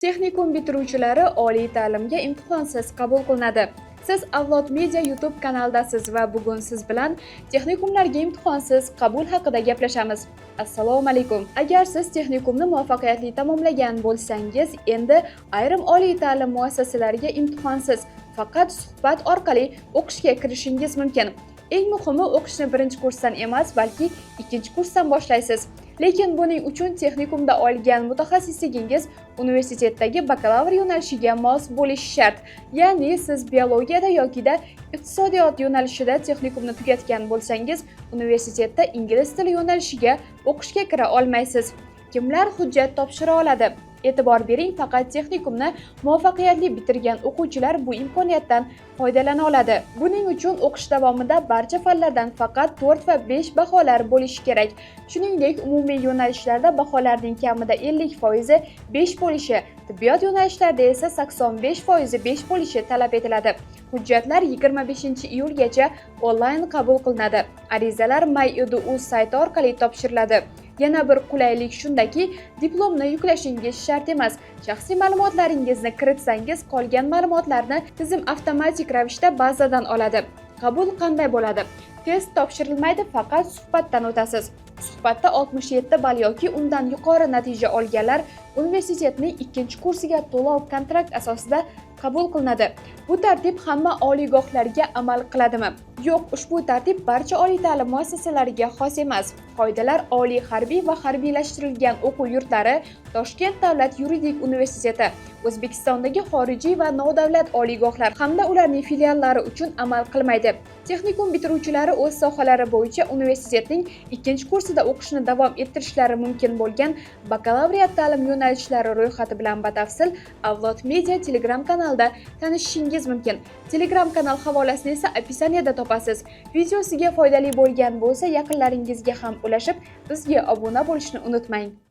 Texnikum bitiruvchilari oliy ta'limga imtihonsiz qabul qilinadi. Siz Avlod Media YouTube kanalidasiz va bugun siz bilan texnikumlarga imtihonsiz qabul haqida gaplashamiz. Assalomu alaykum. Agar siz texnikumni muvaffaqiyatli tamomlagan bo'lsangiz, endi ayrim oliy ta'lim muassasalariga imtihonsiz, faqat suhbat orqali o'qishga kirishingiz mumkin. Eng muhimi, o'qishni birinchi kursdan emas, balki ikkinchi kursdan boshlaysiz. Lekin buning uchun texnikumda olgan mutaxassisligingiz universitetdagi bakalavr yo'nalishiga mos bo'lishi shart. Ya'ni siz biologiyada yokida iqtisodiyot yo'nalishida texnikumni tugatgan bo'lsangiz, universitetda ingliz tili yo'nalishiga o'qishga kira olmaysiz. Kimlar hujjat topshira oladi? E'tibor bering, faqat texnikumni muvaffaqiyatli bitirgan o'quvchilar bu imkoniyatdan foydalana oladi. Buning uchun o'qish davomida barcha fanlardan faqat 4 va 5 baholar bo'lishi kerak. Shuningdek, umumiy yo'nalishlarda baholarning kamida 50 foizi 5 bo'lishi, tibbiyot yo'nalishlarida esa 85 foizi 5 bo'lishi talab etiladi. Hujjatlar 25 iyulgacha onlayn qabul qilinadi. Arizalar MyEdu.uz sayti orqali topshiriladi. Yana bir qulaylik shundaki, diplomni yuklashingiz shart emas. Shaxsiy ma'lumotlaringizni kiritsangiz, qolgan ma'lumotlarni tizim avtomatik ravishda bazadan oladi. Qabul qanday bo'ladi? Test topshirilmaydi, faqat suhbatdan o'tasiz. Suhbatda 67 ball yoki undan yuqori natija olganlar universitetning ikkinchi kursiga to'lov kontrakt asosida qabul qilinadi. Bu tartib hamma oliygohlarga amal qiladimi? Yo'q, ushbu tartib barcha oliy ta'lim muassasalariga xos emas. Qoidalar oliy harbiy va harbiylashtirilgan o'quv yurtlari, Toshkent davlat yuridik universiteti, O'zbekistondagi xorijiy va nodavlat oliygohlar hamda ularning filiallari uchun amal qilmaydi. Texnikum bitiruvchilari o'z sohalari bo'yicha universitetning ikkinchi kursida o'qishni davom ettirishlari mumkin bo'lgan bakalavriat ta'lim yo'nalishlari ro'yxati bilan batafsil Avlod Media Telegram kanalida tanishishingiz mumkin. Telegram kanal havolasini esa описание da topasiz. Video sizga foydali bo'lgan bo'lsa, yaqinlaringizga ham ulashib, bizga obuna bo'lishni unutmang.